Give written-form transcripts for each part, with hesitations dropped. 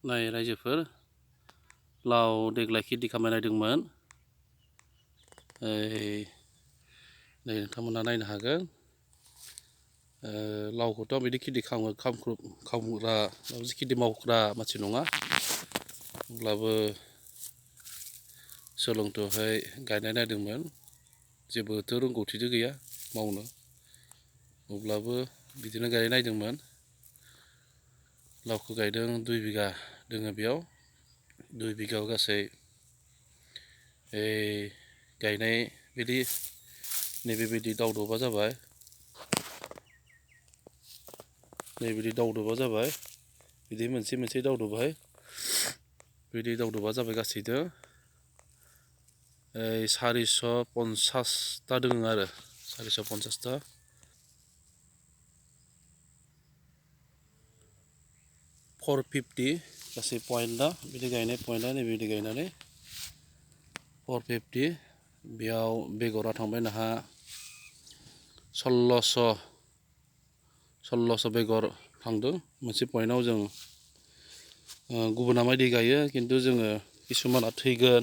नाय रायजोफोर लाव देग्लाय खेथि खालामनायदोंमोन। नै नोंथांमोना नायनो हागोन। लावखौथ' बिदि खेथि खालामग्रा खेथि मावग्रा मानसि नङा, अब्लाबो सोलोंथ'हाय गायनाय नायदोंमोन। जेबोथ' रोंगौथिथ' गैया मावनो, अब्लाबो बिदिनो गायनाय नायदोंमोन। लावखौ गायदों 2 बिगा दोङो बेयाव। 2 बिगायाव गासै गायनाय बिदि नैबेबायदि दावदबा जाबाय। नैबिदि दावदबा जाबाय, बिदि मोनसे दावदबाय, बिदि दावदबा जाबाय गासैदो 450ता दोङो आरो 450ता। $450 गासै पइन्टआ बिदि गायनाय पइन्टआ नैबिदि गायनानै 450। बेयाव बेगरा थांबाय नोंहा 1600 बेगर थांदों। मोनसे पइन्टआव जों गुबुना माबायदि गायो, खिन्थु जोङो किसुमाना थैगोन,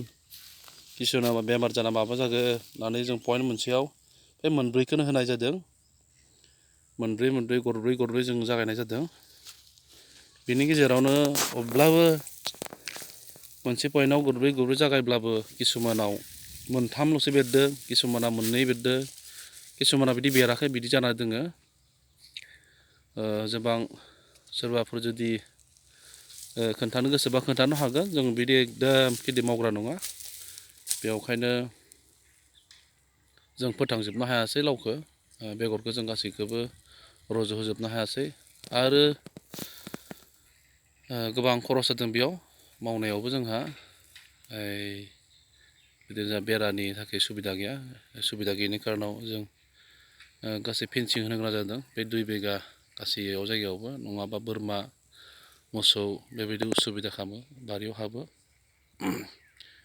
किसुमाना बेमार जाना माबा जागोन होननानै जों पइन्ट मोनसेयाव बे मोनब्रैखौनो होनाय जादों। मोनब्रै गरब्रै जों जागायनाय जादों। बिनि गेजेरावनो अब्लाबो मोनसे पइन्टआव गरब्रै जागायब्लाबो किसुमानाव मोनथामल'सो बेरदों, किसुमाना मोननै बेरदों, किसुमाना बिदि बेराखै, बिदि जाना दोङो। सोरबाफोर जुदि खोन्थानो गोसोबा खोन्थानो हागोन। जों बिदि एकदम खेथि मावग्रा नङा, बेखायनो जों फोथांजोबनो हायासै लावखौ। बेगरखौ जों गासैखौबो रज'होजोबनो हायासै। आरो गोबां खरस जादों बेयाव मावनायावबो जोंहा। बिदिनो बेरानि थाखाय सुबिदा गैया। सुबिदा गैयिनि खारनाव जों गासै फेनसिं होनो गोनां जादों बे 2 बिगा गासैयाव जायगायावबो, नङाबा बोरमा मोसौ बेबायदि उसुबिदा खालामो, बारियाव हाबो।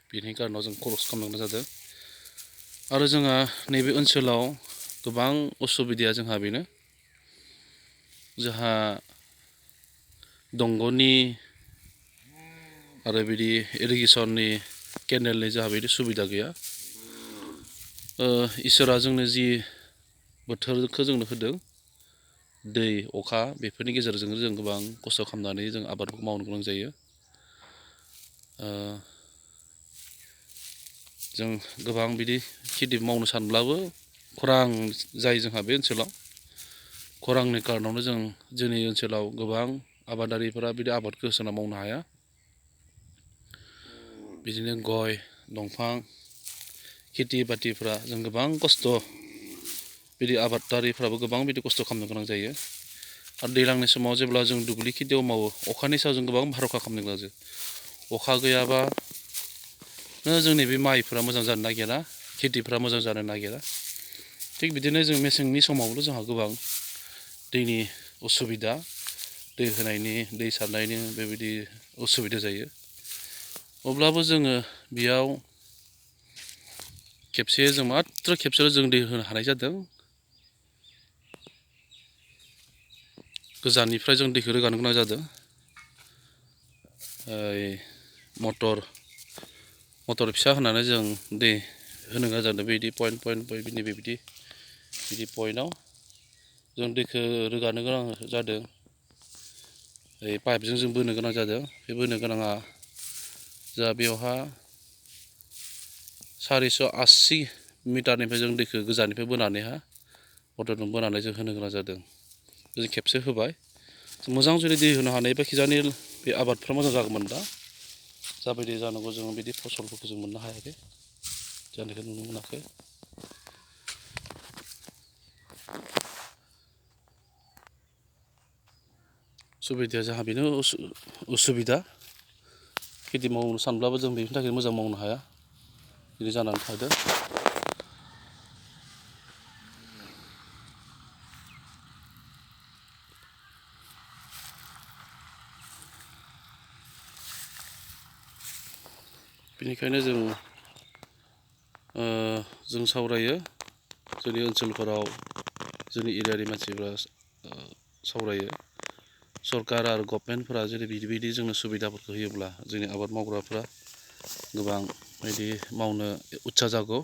बेनि खारनाव जों खरस खालामनो गोनां जादों। आरो जोंहा नैबे ओनसोलाव गोबां उसुबिदाया जोंहा बेनो, जोंहा दंग'नि आरो बिदि इरिगेसननि केनेलनि जोंहा बिदि सुबिदा गैया। इसोरा जोंनो जि बोथोरखौ जोंनो होदों, दै अखा, बेफोरनि गेजेरजों जों गोबां खस्थ' खालामनानै जों आबादखौ मावनो गोनां जायो। जों गोबां बिदि खेथि मावनो सानब्लाबो खरां जायो जोंहा बे ओनसोलाव। खरांनि खारनावनो जोंनि ओनसोलाव गोबां आबादारिफोरा बिदि आबादखौ होसोना मावनो हाया। बिदिनो गय दंफां खेथि बाथिफ्रा जों गोबां खस्थ', बिदि आबादारिफ्राबो गोबां बिदि खस्थ' खालामनो गोनां जायो। आरो दैज्लांनि समाव जेब्ला जों दुब्लि खेथियाव मावो, अखानि सायाव जों गोबां भारखा खालामनो गोनां जायो। अखा गैयाबानो जोंनि बे माइफोरा मोजां जानो नागिरा, खेथिफ्रा मोजां जानो नागिरा। थिग बिदिनो जों मेसेंनि समावबो जोंहा गोबां दैनि उसुबिदा, दै होनायनि, दै सारनायनि बेबायदि उसुबिदा जायो। अब्लाबो जोङो बेयाव खेबसेल' जों दै होनो हानाय जादों। गोजाननिफ्राय जों दैखौ रोगानो गोनां जादों। मटर फिसा होनानै जों दै होनो गोनां जादों। बिदि पइन्ट बेबायदि पइन्टआव जों दैखौ रोगानो गोनां जादों। पाइपजों जों बोनो गोनां जादों। बे बोनो गोनाङा जा बेवहा 480 मिटारनिफ्राय जों दैखौ गोजाननिफ्राय मटरजों बोनानै जों होनो गोनां जादों। जों खेबसे होबाय। मोजां जुदि दै होनो हानायबा खिजानि बे आबादफ्रा मोजां जागौमोन दा। जाबायदि जानांगौ जों बिदि फसलफोरखौ जों मोननो हायाखै, जानायखौ नुनो मोनाखै। सुबिदाया जोंहा बेनो उसुबिदा। खेथि मावनो सानब्लाबो जों बेनि थाखाय मोजां मावनो हाया, बिदि जानानै थादों। बेनिखायनो जों सावरायो, जोंनि ओनसोलफोराव जोंनि एरियानि मानसिफ्रा सावरायो, सरकार आरो गभर्नमेन्टफोरा जुदि बिदि जोंनो सुबिदाफोरखौ होयोब्ला जोंनि आबाद मावग्राफ्रा गोबां बिदि मावनो उत्सा जागौ।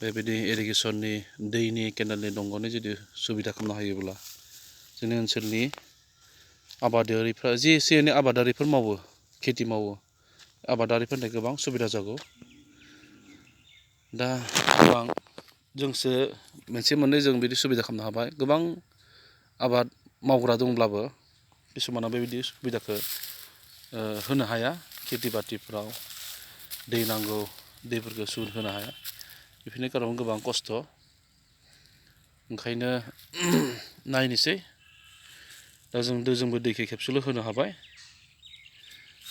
बेबायदि इरिगेसननि दैनि केनेलनि दंग'नि जुदि सुबिदा खालामना होयोब्ला जोंनि ओनसोलनि आबादारिफ्रा जि एसे एनै आबादारिफोर मावो खेथि मावो आबादारिफोरनि गोबां सुबिदा जागौ। दा गोबां जोंसो मोनसे मोननै जों बिदि सुबिदा खालामनो हाबाय। गोबां आबाद मावग्रा दंब्लाबो किसुमाना बेबायदि सुबिदाखौ होनो हाया। खेथि बाथिफ्राव दै नांगौ, दैफोरखौ होनो हाया। बेफोरनि खारनाव गोबां खस्थ'। ओंखायनो नायनोसै दा जोंबो दैखौ खेबसेल' होनो हाबाय।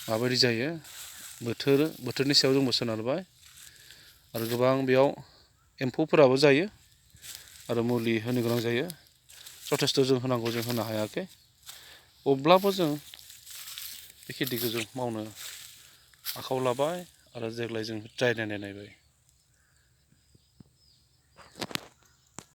माबायदि जायो बोथोरनि सायाव जोंबो सोनारबाय। आरो गोबां बेयाव एम्फौफोराबो जायो आरो मुलि होनो गोनां जायो। जथेस्थ' जों होनांगौ जों होनो हायाखै। अब्लाबो जों बे खेथिखौ जों मावनो आखायाव लाबाय आरो देग्लाय जों ट्राइ नायबाय।